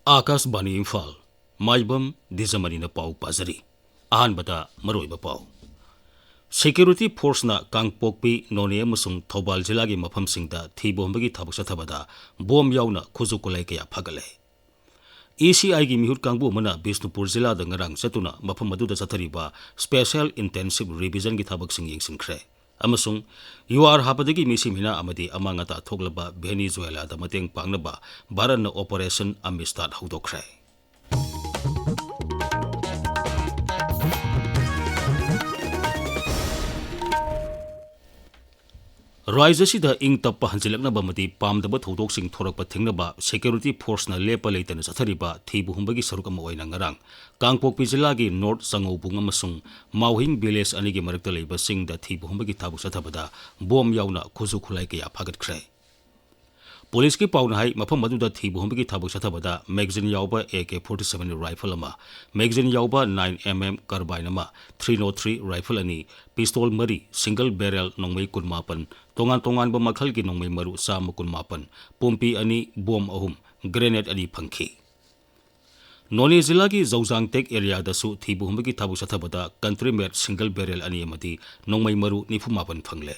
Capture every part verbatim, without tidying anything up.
ꯑꯥꯀꯥꯁꯕꯥꯅꯤ ꯏꯝꯐꯥꯜ, ꯃꯥꯏꯕꯝ ꯗꯤꯖꯃꯅꯤꯅ ꯄꯥꯎ ꯄꯥꯖꯔꯤ꯫ ꯑꯍꯥꯟꯕꯗ ꯃꯔꯨꯑꯣꯏꯕ ꯄꯥꯎ꯫ ꯁꯦꯀ꯭ꯌꯨꯔꯤꯇꯤ ꯐꯣꯔꯁꯅ ꯀꯥꯡꯄꯣꯛꯄꯤ, ꯅꯣꯅꯦ ꯑꯃꯁꯨꯡ ꯊꯧꯕꯥꯜ ꯖꯤꯂꯥꯒꯤ ꯃꯐꯝꯁꯤꯡꯗ ꯊꯤꯕ ꯍꯨꯝꯕꯒꯤ ꯊꯕꯛ ꯆꯠꯊꯕꯗ ꯕꯣꯝ ꯌꯥꯎꯅ ꯈꯨꯠꯁꯨ ꯈꯨꯠꯂꯥꯏ ꯀꯌꯥ ꯐꯥꯒꯠꯂꯦ꯫ ꯏ ꯁꯤ ꯑꯥꯏꯒꯤ ꯃꯤꯍꯨꯠ ꯀꯥꯡꯕꯨ ꯑꯃꯅ ꯕꯤꯁꯅꯨꯄꯨꯔ ꯖꯤꯂꯥꯗ ꯉꯔꯥꯡ ꯆꯠꯇꯨꯅ ꯃꯐꯝ ꯑꯗꯨꯗ ꯆꯠꯊꯔꯤꯕ ꯁ꯭ꯄꯦꯁꯦꯜ ꯏꯟꯇꯦꯟꯁꯤꯚ ꯔꯤꯚꯤꯖꯟꯒꯤ ꯊꯕꯛꯁꯤꯡ ꯌꯦꯡꯁꯤꯟꯈ꯭ꯔꯦ꯫ ꯑꯃꯁꯨꯡ ꯌꯨ ꯑꯥꯔ ꯍꯥꯞꯄꯗꯒꯤ ꯃꯤꯁꯤ ꯃꯤꯅꯥ ꯑꯃꯗꯤ ꯑꯃꯥꯡ ꯑꯇꯥ ꯊꯣꯛꯂꯕ ꯚꯦꯅꯤꯖꯨꯋꯦꯂꯥꯗ ꯃꯇꯦꯡ ꯄꯥꯡꯅꯕ ꯚꯥꯔꯠꯅ ꯑꯣꯄꯔꯦꯁꯟ ꯑꯃꯤꯁꯇꯥꯗ ꯍꯧꯗꯣꯛꯈ꯭ꯔꯦ꯫ ꯔꯥꯖ꯭ꯌꯁꯤꯗ ꯏꯪ ꯇꯞꯄ ꯍꯟꯖꯤꯜꯂꯛꯅꯕ ꯑꯃꯗꯤ ꯄꯥꯝꯗꯕ ꯊꯧꯗꯣꯛꯁꯤꯡ ꯊꯣꯔꯛꯄ ꯊꯤꯡꯅꯕ ꯁꯦꯀ꯭ꯌꯨꯔꯤꯇꯤ ꯐꯣꯔꯁꯅ ꯂꯦꯞꯄ ꯂꯩꯇꯅ ꯆꯠꯊꯔꯤꯕ ꯊꯤꯕ ꯍꯨꯝꯕꯒꯤ ꯁꯔꯨꯛ ꯑꯃ ꯑꯣꯏꯅ ꯉꯔꯥꯡ ꯀꯥꯡꯄꯣꯛꯄꯤ ꯖꯤꯂꯥꯒꯤ ꯅꯣꯔꯠ ꯆꯉꯧꯕꯨꯡ ꯑꯃꯁꯨꯡ ꯃꯥꯎꯍꯤꯡ ꯚꯤꯂꯦꯖ ꯑꯅꯤꯒꯤ ꯃꯔꯛꯇ ꯂꯩꯕ ꯆꯤꯡꯗ ꯊꯤꯕ ꯍꯨꯝꯕꯒꯤ ꯊꯕꯛ ꯆꯠꯊꯕꯗ ꯕꯣꯝ ꯌꯥꯎꯅ ꯈꯨꯠꯁꯨ ꯈꯨꯠꯂꯥꯏ ꯀꯌꯥ ꯐꯥꯒꯠꯈ꯭ꯔꯦ꯫ ꯄꯨꯂꯤꯁꯀꯤ ꯄꯥꯎꯅ ꯍꯥꯏ, ꯃꯐꯝ ꯑꯗꯨꯗ ꯊꯤꯕ ꯍꯨꯝꯕꯒꯤ ꯊꯕꯛ ꯆꯠꯊꯕꯗ ꯃꯦꯒꯖꯤꯟ ꯌꯥꯎꯕ A K forty seven rifle ꯑꯃ, ꯃꯦꯒꯖꯤꯟ ꯌꯥꯎꯕ ꯅꯥꯏꯟ ꯑꯦꯝ ꯑꯦꯝ ꯀꯥꯔꯕꯥꯏꯟ ꯑꯃ, ꯊ꯭ꯔꯤ ꯅꯣꯠ ꯊ꯭ꯔꯤ ꯔꯥꯏꯐꯜ ꯑꯅꯤ, ꯄꯤꯁꯇꯣꯜ ꯃꯔꯤ, ꯁꯤꯡꯒꯜ ꯕꯦꯔꯦꯜ ꯅꯣꯡꯃꯩ ꯀꯨꯟꯃꯥꯄꯟ, ꯇꯣꯉꯥꯟ ꯇꯣꯉꯥꯟꯕ ꯃꯈꯜꯒꯤ ꯅꯣꯡꯃꯩ ꯃꯔꯨ ꯆꯥꯝꯃ ꯀꯨꯟꯃꯥꯄꯟ, ꯄꯣꯝꯄꯤ ꯑꯅꯤ, ꯕꯣꯝ ꯑꯍꯨꯝ, ꯒ꯭ꯔꯦꯅꯦꯗ ꯑꯅꯤ ꯐꯪꯈꯤ꯫ ꯅꯣꯅꯦ ꯖꯤꯂꯥꯒꯤ ꯖꯧꯖꯥꯡ ꯇꯦꯛ ꯑꯦꯔꯤꯌꯥꯗꯁꯨ ꯊꯤꯕ ꯍꯨꯝꯕꯒꯤ ꯊꯕꯛ ꯆꯠꯊꯕꯗ ꯀꯟꯇ꯭ꯔꯤ ꯃꯦꯗ ꯁꯤꯡꯒꯜ ꯕꯦꯔꯦꯜ ꯑꯅꯤ ꯑꯃꯗꯤ ꯅꯣꯡꯃꯩ ꯃꯔꯨ ꯅꯤꯐꯨ ꯃꯥꯄꯟ ꯐꯪꯂꯦ꯫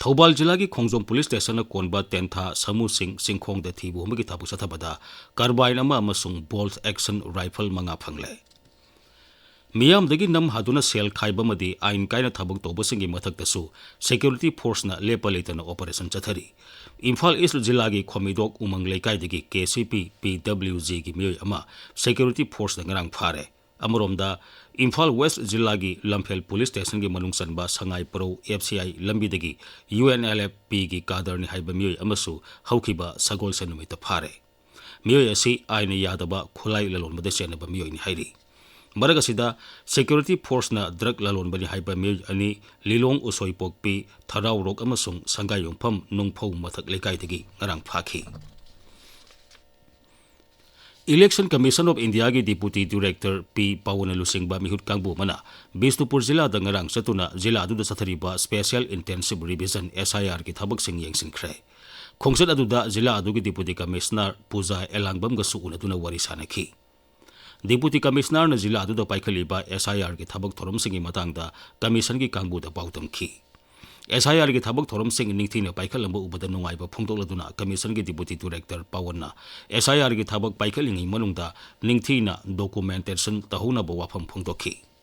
ꯊꯧꯕꯥꯜ ꯖꯤꯂꯥꯒꯤ ꯈꯣꯡꯖꯣꯝ ꯄꯨꯂꯤꯁ ꯁ꯭ꯇꯦꯁꯟꯅ ꯀꯣꯟꯕ ꯇꯦꯟꯊꯥ ꯁꯥꯃꯨꯁꯤꯡ ꯆꯤꯡꯈꯣꯡꯗ ꯊꯤꯕ ꯍꯨꯝꯕꯒꯤ ꯊꯕꯛ ꯆꯠꯊꯕꯗ ꯀꯥꯔꯕꯥꯏꯟ ꯑꯃ ꯑꯃꯁꯨꯡ ꯕꯣꯜꯠ ꯑꯦꯛꯁꯟ ꯔꯥꯏꯐꯜ ꯃꯉꯥ ꯐꯪꯂꯦ꯫ ꯃꯤꯌꯥꯝꯗꯒꯤ ꯅꯝ ꯍꯥꯗꯨꯅ ꯁꯦꯜ ꯈꯥꯏꯕ ꯑꯃꯗꯤ ꯑꯥꯏꯟ ꯀꯥꯏꯅ ꯊꯕꯛ ꯇꯧꯕꯁꯤꯡꯒꯤ ꯃꯊꯛꯇꯁꯨ ꯁꯦꯀ꯭ꯌꯨꯔꯤꯇꯤ ꯐꯣꯔꯁꯅ ꯂꯦꯞꯄ ꯂꯩꯇꯅ ꯑꯣꯄꯔꯦꯁꯟ ꯆꯠꯊꯔꯤ꯫ ꯏꯝꯐꯥꯜ ꯏꯁ ꯖꯤꯂꯥꯒꯤ ꯈꯣꯃꯤꯗꯣꯛ ꯎꯃꯪ ꯂꯩꯀꯥꯏꯗꯒꯤ ꯀꯦ ꯁꯤ ꯄꯤ, ꯄꯤ ꯗꯕ꯭ꯂꯤꯎ ꯖꯤꯒꯤ ꯃꯤꯑꯣꯏ ꯑꯃ ꯁꯦꯀ꯭ꯌꯨꯔꯤꯇꯤ ꯐꯣꯔꯁꯅ ꯉꯔꯥꯡ ꯐꯥꯔꯦ꯫ ꯑꯃꯔꯣꯝꯗ, ꯏꯝꯐꯥꯜ ꯋꯦꯁ ꯖꯤꯂꯥꯒꯤ ꯂꯝꯐꯦꯜ ꯄꯨꯂꯤꯁ ꯁ꯭ꯇꯦꯁꯟꯒꯤ ꯃꯅꯨꯡ ꯆꯟꯕ ꯁꯉꯥꯏ ꯄꯔꯧ ꯑꯦꯐ ꯁꯤ ꯑꯥꯏ ꯂꯝꯕꯤꯗꯒꯤ ꯌꯨ ꯑꯦꯟ ꯑꯦꯜ ꯑꯦꯐ ꯄꯤꯒꯤ ꯀꯥꯗꯔꯅꯤ ꯍꯥꯏꯕ ꯃꯤꯑꯣꯏ ꯑꯃꯁꯨ ꯍꯧꯈꯤꯕ ꯁꯒꯣꯜꯁꯦꯟ ꯅꯨꯃꯤꯠꯇ ꯐꯥꯔꯦ꯫ ꯃꯤꯑꯣꯏ ꯑꯁꯤ ꯑꯥꯏꯟꯅ ꯌꯥꯗꯕ ꯈꯨꯠꯂꯥꯏ ꯂꯂꯣꯟꯕꯗ ꯆꯦꯟꯅꯕ ꯃꯤꯑꯣꯏꯅꯤ ꯍꯥꯏꯔꯤ꯫ ꯃꯔꯛ ꯑꯁꯤꯗ, ꯁꯦꯀ꯭ꯌꯨꯔꯤꯇꯤ ꯐꯣꯔꯁꯅ ꯗ꯭ꯔꯒ ꯂꯂꯣꯟꯕꯅꯤ ꯍꯥꯏꯕ ꯃꯤꯑꯣꯏ ꯑꯅꯤ, ꯂꯤꯂꯣꯡ ꯎꯁꯣꯏꯄꯣꯛꯄꯤ, ꯊꯔꯥꯎꯔꯣꯛ ꯑꯃꯁꯨꯡ ꯁꯪꯒꯥꯏꯌꯨꯝꯐꯝ ꯅꯨꯡꯐꯧ ꯃꯊꯛ ꯂꯩꯀꯥꯏꯗꯒꯤ ꯉꯔꯥꯡ ꯐꯥꯈꯤ꯫ Election Commission of Indiaꯒꯤ Deputy Director ꯄꯤ ꯄꯥꯋꯟꯅ ꯂꯨꯆꯤꯡꯕ ꯃꯤꯍꯨꯠ ꯀꯥꯡꯕꯨ ꯑꯃꯅ ꯕꯤꯁꯅꯨꯄꯨꯔ ꯖꯤꯂꯥꯗ ꯉꯔꯥꯡ ꯆꯠꯇꯨꯅ ꯖꯤꯂꯥ ꯑꯗꯨꯗ ꯆꯠꯊꯔꯤꯕ Special Intensive Revision, S I R ꯒꯤ ꯊꯕꯛꯁꯤꯡ ꯌꯦꯡꯁꯤꯟꯈ꯭ꯔꯦ꯫ ꯈꯣꯡꯆꯠ ꯑꯗꯨꯗ ꯖꯤꯂꯥ ꯑꯗꯨꯒꯤ Deputy Commissioner ꯄꯨꯖꯥ ꯑꯦꯂꯥꯡꯕꯝꯒꯁꯨ ꯎꯅꯗꯨꯅ ꯋꯥꯔꯤ ꯁꯥꯅꯈꯤ꯫ Deputy Commissionerꯅ ꯖꯤꯂꯥ ꯑꯗꯨꯗ ꯄꯥꯏꯈꯠꯂꯤꯕ SIRꯒꯤ ꯊꯕꯛ ꯊꯧꯔꯝꯁꯤꯡꯒꯤ ꯃꯇꯥꯡꯗ Commissionꯒꯤ ꯀꯥꯡꯕꯨꯗ ꯄꯥꯎꯗꯝꯈꯤ꯫ SIRꯒꯤ ꯊꯕꯛ ꯊꯧꯔꯝꯁꯤꯡ ꯅꯤꯡꯊꯤꯅ ꯄꯥꯏꯈꯠꯂꯝꯕ ꯎꯕꯗ ꯅꯨꯡꯉꯥꯏꯕ ꯐꯣꯡꯗꯣꯛꯂꯗꯨꯅ Commissionꯒꯤ Deputy Director ꯄꯋꯟꯅ SIRꯒꯤ ꯊꯕꯛ ꯄꯥꯏꯈꯠꯂꯤꯉꯩ ꯃꯅꯨꯡꯗ ꯅꯤꯡꯊꯤꯅ documentation ꯇꯧꯍꯧꯅꯕ ꯋꯥꯐꯝ ꯐꯣꯡꯗꯣꯛꯈꯤ꯫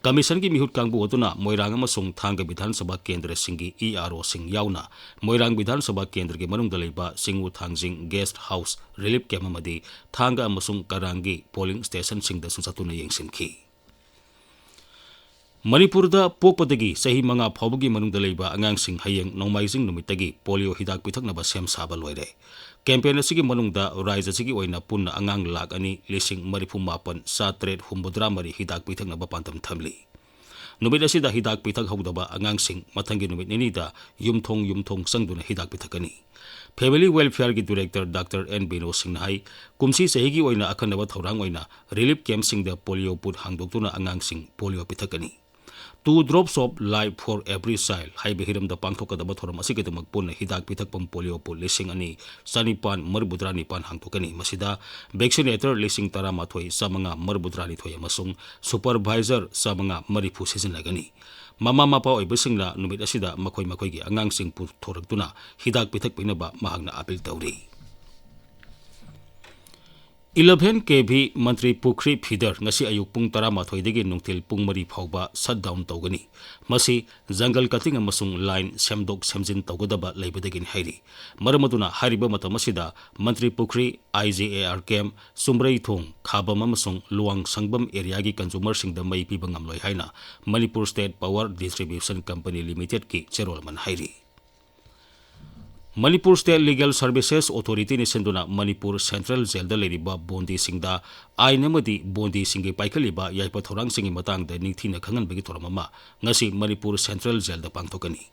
Commissionꯒꯤ ꯃꯤꯍꯨꯠ ꯀꯥꯡꯕꯨ ꯑꯗꯨꯅ ꯃꯣꯏꯔꯥꯡ ꯑꯃꯁꯨꯡ ꯊꯥꯡꯒ ꯕꯤꯙꯥꯟ ꯁꯚꯥ ꯀꯦꯟꯗ꯭ꯔꯁꯤꯡꯒꯤ EROꯁꯤꯡ ꯌꯥꯎꯅ ꯃꯣꯏꯔꯥꯡ ꯕꯤꯙꯥꯟ ꯁꯚꯥ ꯀꯦꯟꯗ꯭ꯔꯒꯤ ꯃꯅꯨꯡꯗ ꯂꯩꯕ ꯆꯤꯡꯉꯨ ꯊꯥꯡꯖꯤꯡ guest house, relief camp ꯑꯃꯗꯤ ꯊꯥꯡꯒ ꯑꯃꯁꯨꯡ ꯀꯔꯥꯡꯒꯤ polling stationꯁꯤꯡꯗꯁꯨ ꯆꯠꯇꯨꯅ ꯌꯦꯡꯁꯤꯟꯈꯤ꯫ ꯃꯅꯤꯄꯨꯔꯗ ꯄꯣꯛꯄꯗꯒꯤ ꯆꯍꯤ ꯃꯉꯥ ꯐꯥꯎꯕꯒꯤ ꯃꯅꯨꯡꯗ ꯂꯩꯕ ꯑꯉꯥꯡꯁꯤꯡ ꯍꯌꯦꯡ ꯅꯣꯡꯃꯥꯏꯖꯤꯡ ꯅꯨꯃꯤꯠꯇꯒꯤ polio ꯍꯤꯗꯥꯛ ꯄꯤꯊꯛꯅꯕ ꯁꯦꯝ ꯁꯥꯕ ꯂꯣꯏꯔꯦ꯫ Campaign ꯑꯁꯤꯒꯤ ꯃꯅꯨꯡꯗ ꯔꯥꯖ꯭ꯌ ꯑꯁꯤꯒꯤ ꯑꯣꯏꯅ ꯄꯨꯟꯅ ꯑꯉꯥꯡ ꯂꯥꯈ ꯑꯅꯤ ꯂꯤꯁꯤꯡ ꯃꯔꯤꯐꯨ ꯃꯥꯄꯟ ꯆꯥꯇ꯭ꯔꯦꯠ ꯍꯨꯝꯐꯨꯇꯔꯥ ꯃꯔꯤ ꯍꯤꯗꯥꯛ ꯄꯤꯊꯛꯅꯕ ꯄꯥꯟꯗꯝ ꯊꯝꯂꯤ꯫ ꯅꯨꯃꯤꯠ ꯑꯁꯤꯗ ꯍꯤꯗꯥꯛ ꯄꯤꯊꯛꯍꯧꯗꯕ ꯑꯉꯥꯡꯁꯤꯡ ꯃꯊꯪꯒꯤ ꯅꯨꯃꯤꯠ ꯅꯤꯅꯤꯗ ꯌꯨꯝꯊꯣꯡ ꯌꯨꯝꯊꯣꯡ ꯆꯪꯗꯨꯅ ꯍꯤꯗꯥꯛ ꯄꯤꯊꯛꯀꯅꯤ꯫ Family Welfareꯒꯤ Director Doctor N ꯕꯤꯅꯣ ꯁꯤꯡꯅ ꯍꯥꯏ, ꯀꯨꯝꯁꯤ ꯆꯍꯤꯒꯤ ꯑꯣꯏꯅ ꯑꯈꯟꯅꯕ ꯊꯧꯔꯥꯡ ꯑꯣꯏꯅ relief campꯁꯤꯡꯗ polio booth ꯍꯥꯡꯗꯣꯛꯇꯨꯅ ꯑꯉꯥꯡꯁꯤꯡ polio ꯄꯤꯊꯛꯀꯅꯤ꯫ Two Drops of Life for Every Child ꯍꯥꯏꯕ ꯍꯤꯔꯝꯗ ꯄꯥꯡꯊꯣꯛꯀꯗꯕ ꯊꯧꯔꯝ ꯑꯁꯤꯒꯤꯗꯃꯛ ꯄꯨꯟꯅ ꯍꯤꯗꯥꯛ ꯄꯤꯊꯛꯐꯝ polio booth ꯂꯤꯁꯤꯡ ꯑꯅꯤ ꯆꯅꯤꯄꯥꯟ ꯃꯔꯤꯐꯨꯇꯔꯥ ꯅꯤꯄꯥꯟ ꯍꯥꯡꯗꯣꯛꯀꯅꯤ꯫ ꯃꯁꯤꯗ vaccinator ꯂꯤꯁꯤꯡ ꯇꯔꯥꯃꯥꯊꯣꯏ ꯆꯥꯃꯉꯥ ꯃꯔꯤꯐꯨꯇꯔꯥꯅꯤꯊꯣꯏ ꯑꯃꯁꯨꯡ supervisor ꯆꯥꯃꯉꯥ ꯃꯔꯤꯐꯨ ꯁꯤꯖꯤꯟꯅꯒꯅꯤ꯫ ꯃꯃꯥ ꯃꯄꯥ ꯑꯣꯏꯕꯁꯤꯡꯅ ꯅꯨꯃꯤꯠ ꯑꯁꯤꯗ ꯃꯈꯣꯏ ꯃꯈꯣꯏꯒꯤ ꯑꯉꯥꯡꯁꯤꯡ ꯄꯨꯊꯣꯔꯛꯇꯨꯅ ꯍꯤꯗꯥꯛ ꯄꯤꯊꯛꯄꯤꯅꯕ ꯃꯍꯥꯛꯅ appeal ꯇꯧꯔꯤ꯫ Eleven KV ꯃꯟꯇ꯭ꯔꯤ ꯄꯨꯈ꯭ꯔꯤ feeder ꯉꯁꯤ ꯑꯌꯨꯛ ꯄꯨꯡ ꯇꯔꯥꯃꯥꯊꯣꯏꯗꯒꯤ ꯅꯨꯡꯊꯤꯜ ꯄꯨꯡ ꯃꯔꯤ ꯐꯥꯎꯕ shutdown ꯇꯧꯒꯅꯤ꯫ ꯃꯁꯤ jungle cutting ꯑꯃꯁꯨꯡ line ꯁꯦꯝꯗꯣꯛ ꯁꯦꯝꯖꯤꯟ ꯇꯧꯒꯗꯕ ꯂꯩꯕꯗꯒꯤꯅꯤ ꯍꯥꯏꯔꯤ꯫ ꯃꯔꯝ ꯑꯗꯨꯅ ꯍꯥꯏꯔꯤꯕ ꯃꯇꯝ ꯑꯁꯤꯗ ꯃꯟꯇ꯭ꯔꯤ ꯄꯨꯈ꯭ꯔꯤ, IGAR camp, ꯆꯨꯝꯕ꯭ꯔꯩꯊꯣꯡ, ꯈꯥꯕꯝ ꯑꯃꯁꯨꯡ ꯂꯨꯋꯥꯡ ꯁꯪꯕꯝ areaꯒꯤ consumerꯁꯤꯡꯗ ꯃꯩ ꯄꯤꯕ ꯉꯝꯂꯣꯏ ꯍꯥꯏꯅ Manipur State Power Distribution Company Limitedꯀꯤ chairwoman ꯍꯥꯏꯔꯤ꯫ Manipur State Legal Services Authorityꯅ ꯁꯤꯟꯗꯨꯅ ꯃꯅꯤꯄꯨꯔ Central Jailꯗ ꯂꯩꯔꯤꯕ ꯕꯣꯟꯗꯤꯁꯤꯡꯗ ꯑꯥꯏꯟ ꯑꯃꯗꯤ ꯕꯣꯟꯗꯤꯁꯤꯡꯒꯤ ꯄꯥꯏꯈꯠꯂꯤꯕ ꯌꯥꯏꯐ ꯊꯧꯔꯥꯡꯁꯤꯡꯒꯤ ꯃꯇꯥꯡꯗ ꯅꯤꯡꯊꯤꯅ ꯈꯪꯍꯟꯕꯒꯤ ꯊꯧꯔꯝ ꯑꯃ ꯉꯁꯤ ꯃꯅꯤꯄꯨꯔ Central Jailꯗ ꯄꯥꯡꯊꯣꯛꯀꯅꯤ꯫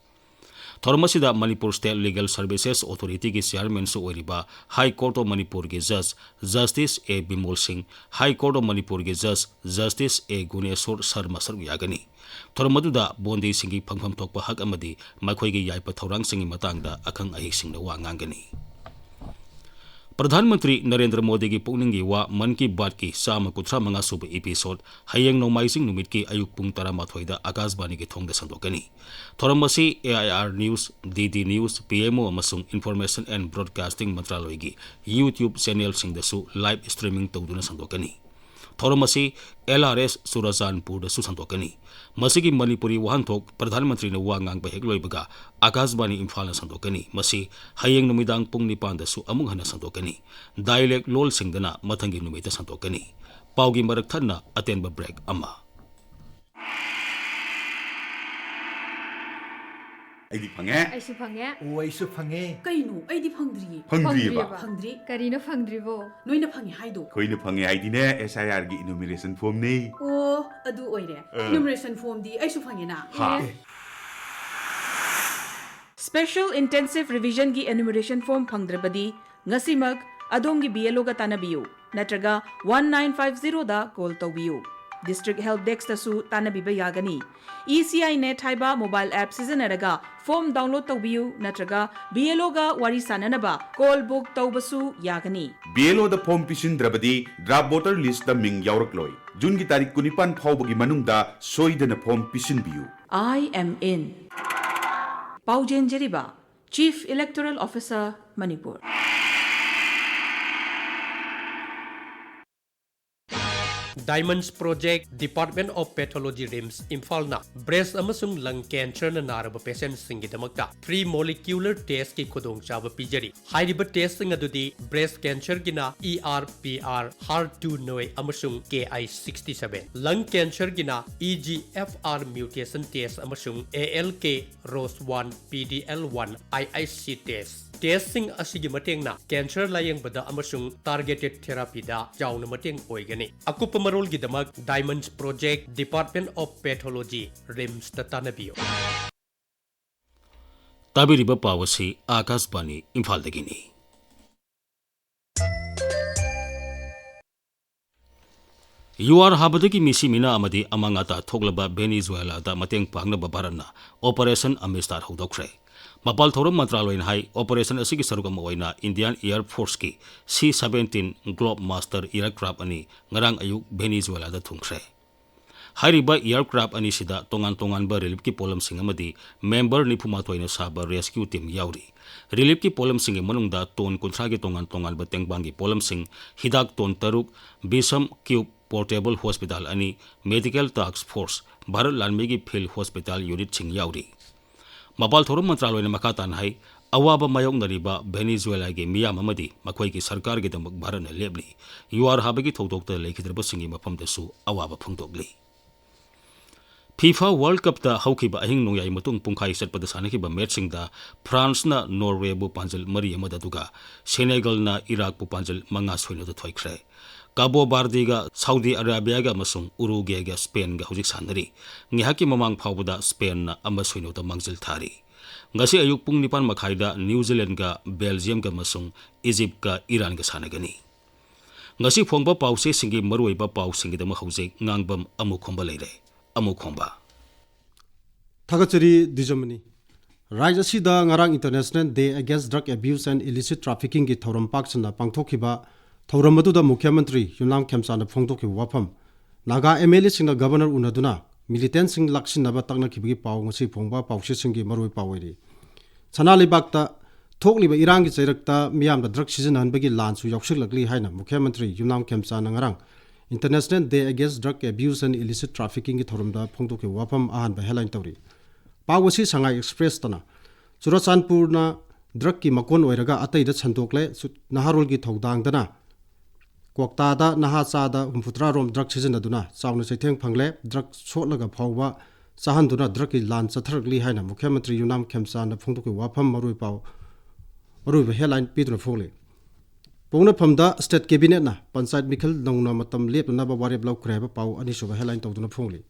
ꯊꯧꯔꯝ ꯑꯁꯤꯗ ꯃꯅꯤꯄꯨꯔ ꯁ꯭ꯇꯦꯠ ꯂꯤꯒꯦꯜ ꯁꯔꯚꯤꯁꯦꯁ ꯑꯣꯊꯣꯔꯤꯇꯤꯒꯤ ꯆꯤꯌꯥꯔꯃꯦꯟꯁꯨ ꯑꯣꯏꯔꯤꯕ ꯍꯥꯏ ꯀꯣꯔꯠ ꯑꯣꯐ ꯃꯅꯤꯄꯨꯔꯒꯤ ꯖꯖ ꯖꯁꯇꯤꯁ ꯑꯦ ꯕꯤꯃꯣꯜ ꯁꯤꯡ, ꯍꯥꯏ ꯀꯣꯔꯠ ꯑꯣꯐ ꯃꯅꯤꯄꯨꯔꯒꯤ ꯖꯖ ꯖꯁꯇꯤꯁ ꯑꯦ ꯒꯨꯅꯦꯁꯣꯔ ꯁꯔꯃ ꯁꯔꯨꯛ ꯌꯥꯒꯅꯤ꯫ ꯊꯧꯔꯝ ꯑꯗꯨꯗ ꯕꯣꯟꯗꯤꯁꯤꯡꯒꯤ ꯐꯪꯐꯝ ꯊꯣꯛꯄ ꯍꯛ ꯑꯃꯗꯤ ꯃꯈꯣꯏꯒꯤ ꯌꯥꯏꯐ ꯊꯧꯔꯥꯡꯁꯤꯡꯒꯤ ꯃꯇꯥꯡꯗ ꯑꯈꯪ ꯑꯍꯩꯁꯤꯡꯅ ꯋꯥ ꯉꯥꯡꯒꯅꯤ꯫ ꯄ꯭ꯔꯙꯥꯟ ꯃꯟꯇ꯭ꯔꯤ ꯅꯔꯦꯟꯗ꯭ꯔ ꯃꯣꯗꯤꯒꯤ ꯄꯨꯛꯅꯤꯡꯒꯤ ꯋꯥ ꯃꯟ ꯀꯤ ꯕꯥꯠꯀꯤ ꯆꯥꯝꯃ ꯀꯨꯟꯊ꯭ꯔꯥ ꯃꯉꯥ ꯁꯨꯕ ꯏꯄꯤꯁꯣꯗ ꯍꯌꯦꯡ ꯅꯣꯡꯃꯥꯏꯖꯤꯡ ꯅꯨꯃꯤꯠꯀꯤ ꯑꯌꯨꯛ ꯄꯨꯡ ꯇꯔꯥꯃꯥꯊꯣꯏꯗ ꯑꯀꯥꯁꯕꯥꯅꯤꯒꯤ ꯊꯣꯡꯗ ꯁꯟꯗꯣꯛꯀꯅꯤ꯫ ꯊꯧꯔꯝ ꯑꯁꯤ A I R news, D D news, P M O ꯑꯃꯁꯨꯡ ꯏꯟꯐꯣꯔꯃꯦꯁꯟ ꯑꯦꯟ ꯕ꯭ꯔꯣꯗꯀꯥꯁꯇꯤꯡ ꯃꯟꯇ꯭ꯔꯥꯂꯣꯏꯒꯤ YouTube ꯆꯦꯅꯦꯜꯁꯤꯡꯗꯁꯨ ꯂꯥꯏꯚ ꯁ꯭ꯇ꯭ꯔꯤꯃꯤꯡ ꯇꯧꯗꯨꯅ ꯁꯟꯗꯣꯛꯀꯅꯤ꯫ ꯊꯧꯔꯝ ꯑꯁꯤ ꯑꯦꯜ ꯑꯥꯔ ꯑꯦꯁ ꯆꯨꯔꯆꯥꯟꯄꯨꯔꯗꯁꯨ ꯁꯟꯗꯣꯛꯀꯅꯤ꯫ ꯃꯁꯤꯒꯤ ꯃꯅꯤꯄꯨꯔꯤ ꯋꯥꯍꯟꯊꯣꯛ ꯄ꯭ꯔꯙꯥꯟ ꯃꯟꯇ꯭ꯔꯤꯅ ꯋꯥ ꯉꯥꯡꯕ ꯍꯦꯛ ꯂꯣꯏꯕꯒ ꯑꯀꯥꯁꯕꯥꯅꯤ ꯏꯝꯐꯥꯜꯅ ꯁꯟꯗꯣꯛꯀꯅꯤ꯫ ꯃꯁꯤ ꯍꯌꯦꯡ ꯅꯨꯃꯤꯗꯥꯡ ꯄꯨꯡ ꯅꯤꯄꯥꯟꯗꯁꯨ ꯑꯃꯨꯛ ꯍꯟꯅ ꯁꯟꯗꯣꯛꯀꯅꯤ꯫ ꯗꯥꯏꯂꯦꯛ ꯂꯣꯜꯁꯤꯡꯗꯅ ꯃꯊꯪꯒꯤ ꯅꯨꯃꯤꯠꯇ ꯁꯟꯗꯣꯛꯀꯅꯤ꯫ ꯄꯥꯎꯒꯤ ꯃꯔꯛ ꯊꯠꯅ ꯑꯇꯦꯟꯕ ꯕ꯭ꯔꯦꯛ ꯑꯃ꯫ ꯑꯩꯗꯤ ꯐꯪꯉꯦ꯫ ꯑꯩꯁꯨ ꯐꯪꯉꯦ꯫ ꯑꯣ, ꯑꯩꯁꯨ ꯐꯪꯉꯦ꯫ ꯀꯩꯅꯣ? ꯑꯩꯗꯤ ꯐꯪꯗ꯭ꯔꯤꯌꯦ꯫ ꯐꯪꯗ꯭ꯔꯤꯌꯦꯕ? ꯐꯪꯗ꯭ꯔꯤꯌꯦꯕ? ꯐꯪꯗ꯭ꯔꯤ꯫ ꯀꯔꯤꯅꯣ ꯐꯪꯗ꯭ꯔꯤꯕꯣ? ꯅꯣꯏꯅ ꯐꯪꯉꯦ ꯍꯥꯏꯗꯣ? ꯑꯩꯈꯣꯏꯅ ꯐꯪꯉꯦ ꯍꯥꯏꯗꯤꯅꯦ, ꯑꯦꯁ ꯑꯥꯏ ꯑꯥꯔꯒꯤ ꯏꯅꯨꯃꯤꯔꯦꯁꯟ ꯐꯣꯝꯅꯦ꯫ ꯑꯣ, ꯑꯗꯨ ꯑꯣꯏꯔꯦ꯫ ꯑ꯫ ꯏꯅꯨꯃꯤꯔꯦꯁꯟ ꯐꯣꯝꯗꯤ ꯑꯩꯁꯨ ꯐꯪꯉꯦꯅ꯫ ꯍꯥ? ꯑꯦ꯫ Special Intensive Revisionꯒꯤ ꯏꯅꯨꯃꯤꯔꯦꯁꯟ ꯐꯣꯝ ꯐꯪꯗ꯭ꯔꯕꯗꯤ ꯉꯁꯤꯃꯛ ꯑꯗꯣꯝꯒꯤ ꯕꯤ ꯑꯦꯜ ꯑꯣꯒ ꯇꯥꯟꯅꯕꯤꯌꯨ ꯅꯠꯇ꯭ꯔꯒ one nine five zeroꯗ ꯀꯣꯜ ꯇꯧꯕꯤꯌꯨ꯫ District Help Deskꯇꯁꯨ ꯇꯥꯟꯅꯕꯤꯕ ꯌꯥꯒꯅꯤ꯫ ꯏ ꯁꯤ ꯑꯥꯏ ꯅꯦꯠ ꯍꯥꯏꯕ ꯃꯣꯕꯥꯏꯜ ꯑꯦꯞ ꯁꯤꯖꯤꯟꯅꯔꯒ ꯐꯣꯝ ꯗꯥꯎꯟꯂꯣꯗ ꯇꯧꯕꯤꯌꯨ ꯅꯠꯇ꯭ꯔꯒ ꯕꯤ ꯑꯦꯜ ꯑꯣꯒ ꯋꯥꯔꯤ ꯁꯥꯅꯅꯕ ꯀꯣꯜ ꯕꯨꯛ ꯇꯧꯕꯁꯨ ꯌꯥꯒꯅꯤ꯫ ꯕꯤ ꯑꯦꯜ ꯑꯣꯗ ꯐꯣꯝ ꯄꯤꯁꯤꯟꯗ꯭ꯔꯕꯗꯤ ꯗ꯭ꯔꯥꯐ ꯚꯣꯇꯔ ꯂꯤꯁ꯭ꯠꯇ ꯃꯤꯡ ꯌꯥꯎꯔꯛꯂꯣꯏ꯫ ꯖꯨꯟꯒꯤ ꯇꯥꯔꯤꯛ ꯀꯨꯟꯅꯤꯄꯥꯟ ꯐꯥꯎꯕꯒꯤ ꯃꯅꯨꯡꯗ ꯁꯣꯏꯗꯅ ꯐꯣꯝ ꯄꯤꯁꯤꯟꯕꯤꯌꯨ꯫ I am in. ꯄꯥꯎꯖꯦꯟꯖꯔꯤꯕ Chief Electoral Officer, Manipur. Diamonds Project, Department of Pathology, RIMS, ꯏꯝꯐꯥꯜꯅ breast ꯑꯃꯁꯨꯡ lung cancerꯅ ꯅꯥꯔꯕ patientꯁꯤꯡꯒꯤꯗꯃꯛꯇ free molecular testꯀꯤ ꯈꯨꯗꯣꯡꯆꯥꯕ ꯄꯤꯖꯔꯤ꯫ ꯍꯥꯏꯔꯤꯕ testꯁꯤꯡ ꯑꯗꯨꯗꯤ breast cancerꯒꯤꯅ E R P R, HER two neu ꯑꯃꯁꯨꯡ K I sixty seven, lung cancerꯒꯤꯅ E G F R mutation test ꯑꯃꯁꯨꯡ A L K ROS one, P D L one, I I C test꯫ Testꯁꯤꯡ ꯑꯁꯤꯒꯤ ꯃꯇꯦꯡꯅ cancer ꯂꯥꯌꯦꯡꯕꯗ ꯑꯃꯁꯨꯡ targeted therapyꯗ ꯆꯥꯎꯅ ꯃꯇꯦꯡ ꯑꯣꯏꯒꯅꯤ꯫ ꯑꯀꯨꯞꯄ ꯃꯔꯣꯜꯒꯤꯗꯃꯛ Diamonds Project, Department of Pathology, RIMSꯇ ꯇꯥꯟꯅꯕꯤꯌꯨ꯫ ꯇꯥꯕꯤꯔꯤꯕ ꯄꯥꯎ ꯑꯁꯤ ꯑꯥꯀꯥꯁꯕꯥꯅꯤ ꯏꯝꯐꯥꯜꯗꯒꯤꯅꯤ꯫ ꯌꯨꯍꯥꯔ ꯍꯥꯕꯗꯒꯤ ꯃꯤꯁꯤ ꯃꯤꯅꯥ ꯑꯃꯗꯤ ꯑꯃꯥꯡ ꯑꯇꯥ ꯊꯣꯛꯂꯕ ꯚꯦꯅꯤꯖꯨꯋꯦꯂꯥꯗ ꯃꯇꯦꯡ ꯄꯥꯡꯅꯕ ꯚꯥꯔꯠꯅ ꯑꯣꯄꯔꯦꯁꯟ ꯑꯃꯤꯁꯇꯥꯔ ꯍꯧꯗꯣꯛꯈ꯭ꯔꯦ꯫ ꯃꯄꯥꯜ ꯊꯧꯔꯝ ꯃꯟꯇ꯭ꯔꯥꯂꯣꯏꯅ ꯍꯥꯏ, ꯑꯣꯄꯔꯦꯁꯟ ꯑꯁꯤꯒꯤ ꯁꯔꯨꯛ ꯑꯃ ꯑꯣꯏꯅ ꯏꯟꯗꯤꯌꯥꯟ ꯑꯦꯌꯔ ꯐꯣꯔꯁꯀꯤ ꯁꯤ ꯁꯚꯦꯟꯇꯤꯟ ꯒ꯭ꯂꯣꯕ ꯃꯥꯁꯇꯔ ꯑꯦꯌꯔꯀ꯭ꯔꯥꯐ ꯑꯅꯤ ꯉꯔꯥꯡ ꯑꯌꯨꯛ ꯚꯦꯅꯤꯖꯨꯋꯦꯂꯥꯗ ꯊꯨꯡꯈ꯭ꯔꯦ꯫ ꯍꯥꯏꯔꯤꯕ ꯑꯦꯌꯔꯀ꯭ꯔꯥꯐ ꯑꯅꯤꯁꯤꯗ ꯇꯣꯉꯥꯟ ꯇꯣꯉꯥꯟꯕ ꯔꯤꯂꯤꯐꯀꯤ ꯄꯣꯠꯂꯝꯁꯤꯡ ꯑꯃꯗꯤ ꯃꯦꯝꯕꯔ ꯅꯤꯐꯨꯃꯥꯊꯣꯏꯅ ꯁꯥꯕ ꯔꯦꯁꯀ꯭ꯌꯨ ꯇꯤꯝ ꯌꯥꯎꯔꯤ꯫ ꯔꯤꯂꯤꯐꯀꯤ ꯄꯣꯠꯂꯝꯁꯤꯡꯒꯤ ꯃꯅꯨꯡꯗ ꯇꯣꯟ ꯀꯨꯟꯊ꯭ꯔꯥꯒꯤ ꯇꯣꯉꯥꯟ ꯇꯣꯉꯥꯟꯕ ꯇꯦꯡꯕꯥꯡꯒꯤ ꯄꯣꯠꯂꯝꯁꯤꯡ, ꯍꯤꯗꯥꯛ ꯇꯣꯟ ꯇꯔꯨꯛ, ꯕꯤꯁꯝ ꯀ꯭ꯌꯨꯕ ꯄꯣꯔꯇꯦꯕꯜ ꯍꯣꯁꯄꯤꯇꯥꯜ ꯑꯅꯤ, ꯃꯦꯗꯤꯀꯦꯜ ꯇꯥꯁ꯭ꯛ ꯐꯣꯔꯁ, ꯚꯥꯔꯠ ꯂꯥꯟꯃꯤꯒꯤ ꯐꯤꯜꯗ ꯍꯣꯁꯄꯤꯇꯥꯜ ꯌꯨꯅꯤꯠꯁꯤꯡ ꯌꯥꯎꯔꯤ꯫ ꯃꯄꯥꯜ ꯊꯧꯔꯝ ꯃꯟꯇ꯭ꯔꯥꯂꯣꯏꯅ ꯃꯈꯥ ꯇꯥꯅ ꯍꯥꯏ, ꯑꯋꯥꯕ ꯃꯥꯌꯣꯛꯅꯔꯤꯕ ꯚꯦꯅꯤꯖꯨꯋꯦꯂꯥꯒꯤ ꯃꯤꯌꯥꯝ ꯑꯃꯗꯤ ꯃꯈꯣꯏꯒꯤ ꯁꯔꯀꯥꯔꯒꯤꯗꯃꯛ ꯚꯥꯔꯠꯅ ꯂꯦꯞꯂꯤ꯫ ꯌꯨꯍꯥꯔ ꯍꯥꯕꯒꯤ ꯊꯧꯗꯣꯛꯇ ꯂꯩꯈꯤꯗ꯭ꯔꯕꯁꯤꯡꯒꯤ ꯃꯐꯝꯗꯁꯨ ꯑꯋꯥꯕ ꯐꯣꯡꯗꯣꯛꯂꯤ꯫ ꯐꯤꯐꯥ ꯋꯥꯔꯜꯗ ꯀꯞꯇ ꯍꯧꯈꯤꯕ ꯑꯍꯤꯡ ꯅꯣꯡꯌꯥꯏ ꯃꯇꯨꯡ ꯄꯨꯡꯈꯥꯏ ꯆꯠꯄꯗ ꯁꯥꯟꯅꯈꯤꯕ ꯃꯦꯆꯁꯤꯡꯗ ꯐ꯭ꯔꯥꯟꯁꯅ ꯅꯣꯔꯋꯦꯕꯨ ꯄꯥꯟꯖꯜ ꯃꯔꯤ ꯑꯃꯗ, ꯑꯗꯨꯒ ꯁꯦꯅꯦꯒꯜꯅ ꯏꯔꯥꯛꯄꯨ ꯄꯥꯟꯖꯜ ꯃꯉꯥ ꯁꯣꯏꯅꯗ ꯊꯣꯏꯈ꯭ꯔꯦ꯫ ꯀꯥꯕꯣ ꯕꯥꯔꯗꯤꯒ ꯁꯥꯎꯗꯤ ꯑꯔꯥꯕꯤꯌꯥꯒ ꯑꯃꯁꯨꯡ ꯎꯔꯨꯒꯦꯒ ꯁ꯭ꯄꯦꯟꯒ ꯍꯧꯖꯤꯛ ꯁꯥꯟꯅꯔꯤ꯫ ꯉꯥꯏꯍꯥꯛꯀꯤ ꯃꯃꯥꯡ ꯐꯥꯎꯕꯗ ꯁ꯭ꯄꯦꯟꯅ ꯑꯃ ꯁꯣꯏꯅꯗ ꯃꯥꯡꯖꯤꯜ ꯊꯥꯔꯤ꯫ ꯉꯁꯤ ꯑꯌꯨꯛ ꯄꯨꯡ ꯅꯤꯄꯥꯟ ꯃꯈꯥꯏꯗ ꯅ꯭ꯌꯨ ꯖꯤꯂꯦꯟꯒ ꯕꯦꯜꯖꯤꯌꯝꯒ ꯑꯃꯁꯨꯡ ꯏꯖꯤꯞꯀ ꯏꯔꯥꯟꯒ ꯁꯥꯟꯅꯒꯅꯤ꯫ ꯉꯁꯤ ꯐꯣꯡꯕ ꯄꯥꯎꯆꯦꯁꯤꯡꯒꯤ ꯃꯔꯨꯑꯣꯏꯕ ꯄꯥꯎꯁꯤꯡꯒꯤꯗꯃꯛ ꯍꯧꯖꯤꯛ ꯉꯥꯡꯕꯝ ꯑꯃꯨꯈꯣꯝꯕ ꯂꯩꯔꯦ꯫ ꯑꯃꯨꯈꯣꯝꯕ꯫ ꯊꯥꯒꯠꯆꯔꯤ ꯗꯤꯖꯃꯅꯤ꯫ ꯔꯥꯖ꯭ꯌ ꯑꯁꯤꯗ ꯉꯔꯥꯡ International Day Against Drug Abuse and Illicit Traffickingꯒꯤ ꯊꯧꯔꯝ ꯄꯥꯛ ꯁꯟꯅ ꯄꯥꯡꯊꯣꯛꯈꯤꯕ ꯊꯧꯔꯝ ꯑꯗꯨꯗ ꯃꯨꯈ꯭ꯌ ꯃꯟꯇ꯭ꯔꯤ ꯌꯨꯝꯅꯥꯝ ꯈꯦꯝꯆꯥꯟꯅ ꯐꯣꯡꯗꯣꯛꯈꯤꯕ ꯋꯥꯐꯝ, ꯅꯥꯒꯥ MLAꯁꯤꯡꯅ ꯒꯕꯔꯅꯔ ꯎꯅꯗꯨꯅ ꯃꯤꯂꯤꯇꯦꯟꯁꯤꯡ ꯂꯥꯛꯁꯤꯟꯅꯕ ꯇꯛꯅꯈꯤꯕꯒꯤ ꯄꯥꯎ ꯉꯁꯤ ꯐꯣꯡꯕ ꯄꯥꯎꯆꯦꯁꯤꯡꯒꯤ ꯃꯔꯨꯑꯣꯏ ꯄꯥꯎ ꯑꯣꯏꯔꯤ꯫ ꯁꯅꯥ ꯂꯩꯕꯥꯛꯇ ꯊꯣꯛꯂꯤꯕ ꯏꯔꯥꯡꯒꯤ ꯆꯩꯔꯛꯇ ꯃꯤꯌꯥꯝꯗ ꯗ꯭ꯔꯒ ꯁꯤꯖꯤꯟꯅꯍꯟꯕꯒꯤ ꯂꯥꯟꯁꯨ ꯌꯥꯎꯁꯤꯜꯂꯛꯂꯤ ꯍꯥꯏꯅ ꯃꯨꯈ꯭ꯌ ꯃꯟꯇ꯭ꯔꯤ ꯌꯨꯝꯅꯥꯝ ꯈꯦꯝꯆꯥꯟꯅ ꯉꯔꯥꯡ International Day Against Drug Abuse and Illicit Traffickingꯒꯤ ꯊꯧꯔꯝꯗ ꯐꯣꯡꯗꯣꯛꯈꯤꯕ ꯋꯥꯐꯝ ꯑꯍꯥꯟꯕ headline ꯇꯧꯔꯤ꯫ ꯄꯥꯎ ꯑꯁꯤ ꯁꯉꯥꯏ ꯑꯦꯛꯁꯄ꯭ꯔꯦꯁꯇꯅ꯫ ꯆꯨꯔꯆꯥꯟꯄꯨꯔꯅ ꯗ꯭ꯔꯒꯀꯤ ꯃꯀꯣꯟ ꯑꯣꯏꯔꯒ ꯑꯇꯩꯗ ꯁꯟꯗꯣꯛꯂꯦ꯫ ꯆꯨ-, ꯅꯍꯥꯔꯣꯜꯒꯤ ꯊꯧꯗꯥꯡꯗꯅ ꯀ꯭ꯋꯥꯛꯇꯥꯗ ꯅꯍꯥ ꯆꯥꯗ ꯍꯨꯝꯐꯨꯇꯔꯥ ꯔꯣꯝ ꯗ꯭ꯔꯒ ꯁꯤꯖꯤꯟꯅꯗꯨꯅ ꯆꯥꯎꯅ ꯆꯩꯊꯦꯡ ꯐꯪꯂꯦ꯫ ꯗ꯭ꯔꯒ ꯁꯣꯠꯂꯒ ꯐꯥꯎꯕ ꯆꯥꯍꯟꯗꯨꯅ ꯗ꯭ꯔꯒꯀꯤ ꯂꯥꯟ ꯆꯠꯊꯔꯛꯂꯤ ꯍꯥꯏꯅ ꯃꯨꯈ꯭ꯌ ꯃꯟꯇ꯭ꯔꯤ ꯌꯨꯝꯅꯥꯝ ꯈꯦꯝꯆꯥꯟꯅ ꯐꯣꯡꯗꯣꯛꯈꯤꯕ ꯋꯥꯐꯝ ꯃꯔꯨꯑꯣꯏ ꯄꯥꯎ, ꯃꯔꯨꯑꯣꯏꯕ headline ꯄꯤꯗꯨꯅ ꯐꯣꯡꯂꯤ꯫ ꯄꯣꯛꯅꯐꯝꯗ state cabinetꯅ ꯄꯟꯆꯥꯌꯠ ꯃꯤꯈꯜ ꯅꯧꯅ ꯃꯇꯝ ꯂꯦꯞꯅꯅꯕ ꯋꯥꯔꯦꯞ ꯂꯧꯈ꯭ꯔꯦ ꯍꯥꯏꯕ ꯄꯥꯎ ꯑꯅꯤꯁꯨꯕ headline ꯇꯧꯗꯨꯅ ꯐꯣꯡꯂꯤ꯫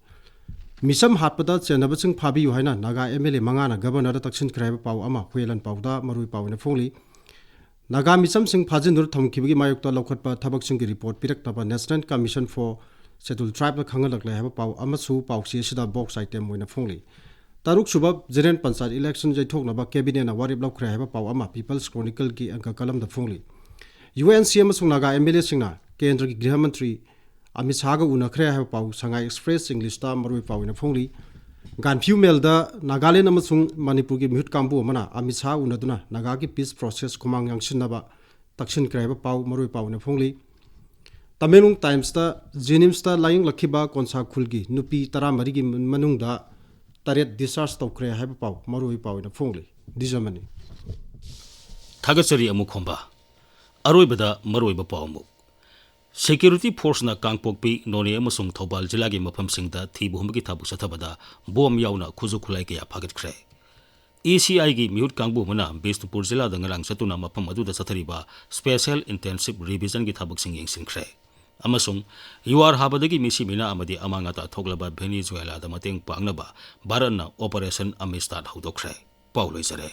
ꯃꯤꯆꯝ ꯍꯥꯠꯄꯗ ꯆꯦꯟꯅꯕꯁꯤꯡ ꯐꯥꯕꯤꯌꯨ ꯍꯥꯏꯅ ꯅꯥꯒꯥ ꯑꯦꯝ ꯑꯦꯜ ꯑꯦ ꯃꯉꯥꯅ ꯒꯕꯔꯅꯔꯗ ꯇꯛꯁꯤꯟꯈ꯭ꯔꯦ ꯍꯥꯏꯕ ꯄꯥꯎ ꯑꯃ ꯍꯨꯌꯦꯂꯟ ꯄꯥꯎꯗ ꯃꯔꯨꯑꯣꯏ ꯄꯥꯎ ꯑꯣꯏꯅ ꯐꯣꯡꯂꯤ꯫ ꯅꯥꯒꯥ ꯃꯤꯆꯝꯁꯤꯡ ꯐꯥꯖꯤꯟꯗꯨꯅ ꯊꯝꯈꯤꯕꯒꯤ ꯃꯥꯌꯣꯛꯇ ꯂꯧꯈꯠꯄ ꯊꯕꯛꯁꯤꯡꯒꯤ ꯔꯤꯄꯣꯔꯠ ꯄꯤꯔꯛꯅꯕ National Commission for Scheduled Tribeꯅ ꯈꯪꯍꯜꯂꯛꯂꯦ ꯍꯥꯏꯕ ꯄꯥꯎ ꯑꯃꯁꯨ ꯄꯥꯎꯆꯦ ꯑꯁꯤꯗ ꯕꯣꯛꯁ ꯑꯥꯏꯇꯦꯝ ꯑꯣꯏꯅ ꯐꯣꯡꯂꯤ꯫ ꯇꯔꯨꯛ ꯁꯨꯕ ꯖꯦꯅꯔꯦꯜ ꯄꯟꯆꯥꯌꯠ ꯏꯂꯦꯛꯁꯟ ꯌꯩꯊꯣꯛꯅꯕ ꯀꯦꯕꯤꯅꯦꯠꯅ ꯋꯥꯔꯦꯞ ꯂꯧꯈ꯭ꯔꯦ ꯍꯥꯏꯕ ꯄꯥꯎ ꯑꯃ People's Chronicleꯒꯤ ꯑꯪꯀ ꯀꯂꯝꯗ ꯐꯣꯡꯂꯤ꯫ ꯌꯨ ꯑꯦꯟ ꯁꯤ ꯑꯃꯁꯨꯡ ꯅꯥꯒꯥ ꯑꯦꯝ ꯑꯦꯜ ꯑꯦꯁꯤꯡꯅ ꯀꯦꯟꯗ꯭ꯔꯒꯤ ꯒ꯭ꯔꯤꯍ ꯃꯟꯇ꯭ꯔꯤ ꯑꯃꯤꯠ ꯁꯥꯍꯒ ꯎꯅꯈ꯭ꯔꯦ ꯍꯥꯏꯕ ꯄꯥꯎ ꯁꯉꯥꯏ ꯑꯦꯛꯁꯄ꯭ꯔꯦꯁ ꯏꯪꯂꯤꯁꯇ ꯃꯔꯨꯑꯣꯏ ꯄꯥꯎ ꯑꯣꯏꯅ ꯐꯣꯡꯂꯤ꯫ ꯒꯥꯟꯐ꯭ꯌꯨ ꯃꯦꯜꯗ ꯅꯥꯒꯥꯂꯦꯟ ꯑꯃꯁꯨꯡ ꯃꯅꯤꯄꯨꯔꯒꯤ ꯃꯤꯍꯨꯠ ꯀꯥꯡꯕꯨ ꯑꯃꯅ ꯑꯃꯤꯠ ꯁꯥꯍ ꯎꯅꯗꯨꯅ ꯅꯥꯒꯥꯒꯤ ꯄꯤꯁ ꯄ꯭ꯔꯣꯁꯦꯁ ꯈꯨꯃꯥꯡ ꯌꯥꯡꯁꯤꯟꯅꯕ ꯇꯛꯁꯤꯟꯈ꯭ꯔꯦ ꯍꯥꯏꯕ ꯄꯥꯎ ꯃꯔꯨꯑꯣꯏ ꯄꯥꯎ ꯑꯣꯏꯅ ꯐꯣꯡꯂꯤ꯫ ꯇꯃꯦꯡꯂꯣꯡ ꯇꯥꯏꯝꯁꯇ ꯖꯦꯅꯤꯝꯁꯇ ꯂꯥꯌꯦꯡꯂꯛꯈꯤꯕ ꯀꯣꯟꯁꯥ ꯈꯨꯜꯒꯤ ꯅꯨꯄꯤ ꯇꯔꯥꯃꯔꯤꯒꯤ ꯃꯅꯨꯡꯗ ꯇꯔꯦꯠ ꯗꯤꯁꯆꯥꯔꯖ ꯇꯧꯈ꯭ꯔꯦ ꯍꯥꯏꯕ ꯄꯥꯎ ꯃꯔꯨꯑꯣꯏ ꯄꯥꯎ ꯑꯣꯏꯅ ꯐꯣꯡꯂꯤ꯫ ꯗꯤꯖꯃꯅꯤ꯫ ꯊꯥꯒꯠꯆꯔꯤ ꯑꯃꯨꯛ ꯈꯣꯝꯕ꯫ ꯑꯔꯣꯏꯕꯗ ꯃꯔꯨꯑꯣꯏꯕ ꯄꯥꯎ ꯑꯃꯨꯛ꯫ ꯁꯦꯀ꯭ꯌꯨꯔꯤꯇꯤ ꯐꯣꯔꯁꯅ ꯀꯥꯡꯄꯣꯛꯄꯤ, ꯅꯣꯅꯦ ꯑꯃꯁꯨꯡ ꯊꯧꯕꯥꯜ ꯖꯤꯂꯥꯒꯤ ꯃꯐꯝꯁꯤꯡꯗ ꯊꯤꯕ ꯍꯨꯝꯕꯒꯤ ꯊꯕꯛ ꯆꯠꯊꯕꯗ ꯕꯣꯝ ꯌꯥꯎꯅ ꯈꯨꯠꯁꯨ ꯈꯨꯠꯂꯥꯏ ꯀꯌꯥ ꯐꯥꯒꯠꯈ꯭ꯔꯦ꯫ ꯏ ꯁꯤ ꯑꯥꯏꯒꯤ ꯃꯤꯍꯨꯠ ꯀꯥꯡꯕꯨ ꯑꯃꯅ ꯕꯤꯁꯅꯨꯄꯨꯔ ꯖꯤꯂꯥꯗ ꯉꯔꯥꯡ ꯆꯠꯇꯨꯅ ꯃꯐꯝ ꯑꯗꯨꯗ ꯆꯠꯊꯔꯤꯕ ꯁ꯭ꯄꯦꯁꯦꯜ ꯏꯟꯇꯦꯟꯁꯤꯞ ꯔꯤꯚꯤꯖꯟꯒꯤ ꯊꯕꯛꯁꯤꯡ ꯌꯦꯡꯁꯤꯟꯈ꯭ꯔꯦ꯫ ꯑꯃꯁꯨꯡ ꯌꯨꯍꯥꯔ ꯍꯥꯕꯗꯒꯤ ꯃꯤꯁꯤ ꯃꯤꯅꯥ ꯑꯃꯗꯤ ꯑꯃꯥꯡ ꯑꯇꯥ ꯊꯣꯛꯂꯕ ꯚꯦꯅꯤꯖꯨꯋꯦꯂꯥꯗ ꯃꯇꯦꯡ ꯄꯥꯡꯅꯕ ꯚꯥꯔꯠꯅ ꯑꯣꯄꯔꯦꯁꯟ ꯑꯃꯤꯁꯇꯥꯗ ꯍꯧꯗꯣꯛꯈ꯭ꯔꯦ꯫ ꯄꯥꯎ ꯂꯣꯏꯖꯔꯦ꯫